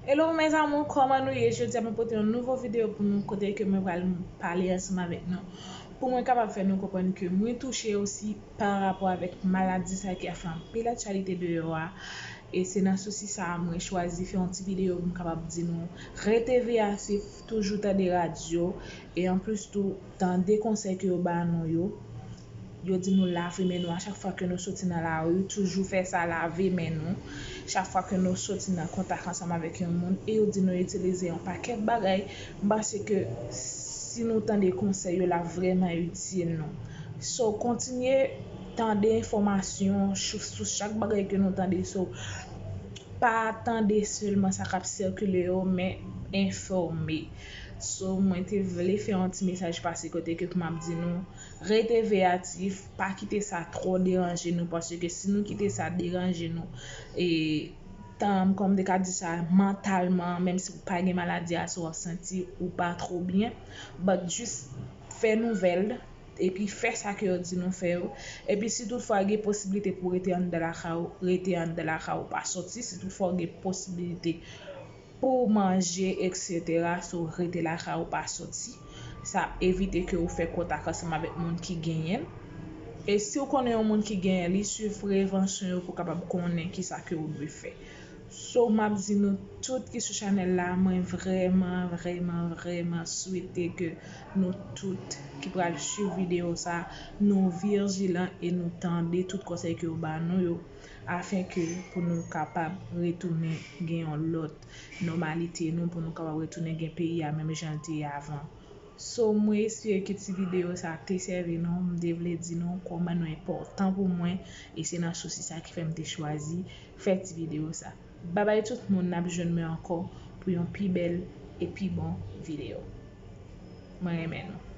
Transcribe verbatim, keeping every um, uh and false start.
Hello mes amours, kòman nou ye? Jodi a mwen pote yon nouvo videyo pou nou, kote ke mwen pral pale ansanm avèk nou pou mwen kapab fè nou konprann ke mwen touche osi pa rapò avèk maladi sa ki ap fè anpil aktyalite deyò a. E se nan sousi sa a mwen chwazi fè yon ti videyo pou m kapab di nou rete veyatif, toujou tande radyo, e anplis tou tande konsèy ke yo ba nou yo. Yo di nou lave men nou a chak fwa ke nou soti nan lari, toujou fè sa, lave men nou. Chak fwa ke nou soti nan kontak ansanm avèk yon moun, e yo di nou itilize yon pakèt bagay, m panse ke si nou tande konsèy yo, l ap vrèman itil nou. So, kontinye tande enfòmasyon sou, sou chak bagay ke nou tande. So, pa tande sèlman sa k ap sikile yo, men enfòme. So, mwen te vle fè yon ti mesaj pase kote ke pou m ap di nou, rete veyatif, pa kite sa twò deranje nou, paske si nou kite sa deranje nou, e tan, kòm m te ka di sa, mantalman, menm si w pa gen maladi a, si w ap santi ou pa twò byen, but jis fè nouvèl, epi fè sa ke yo di nou fè yo. Epi si toutfwa gen posiblite pou w rete anndan lakay ou, rete anndan lakay ou, pa soti. Si toutfwa w gen posiblite pou w manje, etsetera, so rete lakay ou, pa soti. Sa ap evite ke w fè kontak ansanm avèk moun ki genyen l. E si w konnen yon moun ki genyen li, swiv prevansyon yo pou w kapab konnen kisa ke w dwe fè. So, m ap di nou tout ki sou chanèl la, mwen vrèman, vrèman, vrèman swete ke nou tout ki pral swiv videyo sa, nou vijilan e nou tande tout konsèy ke yo ba nou yo, afenke pou nou kapab retounen gen yon lòt nòmalite nou, pou nou kapab retounen gen peyi a menm jan l te ye avan. So, mwen espere ke ti videyo sa te sèvi nou. M te vle di nou kòman nou enpòtan pou mwen, e se nan sousi sa ki fè m te chwazi fè ti videyo sa. Babay tout moun, n ap jwenn mwen ankò pou yon pi bèl e pi bon videyo. Mwen renmen nou.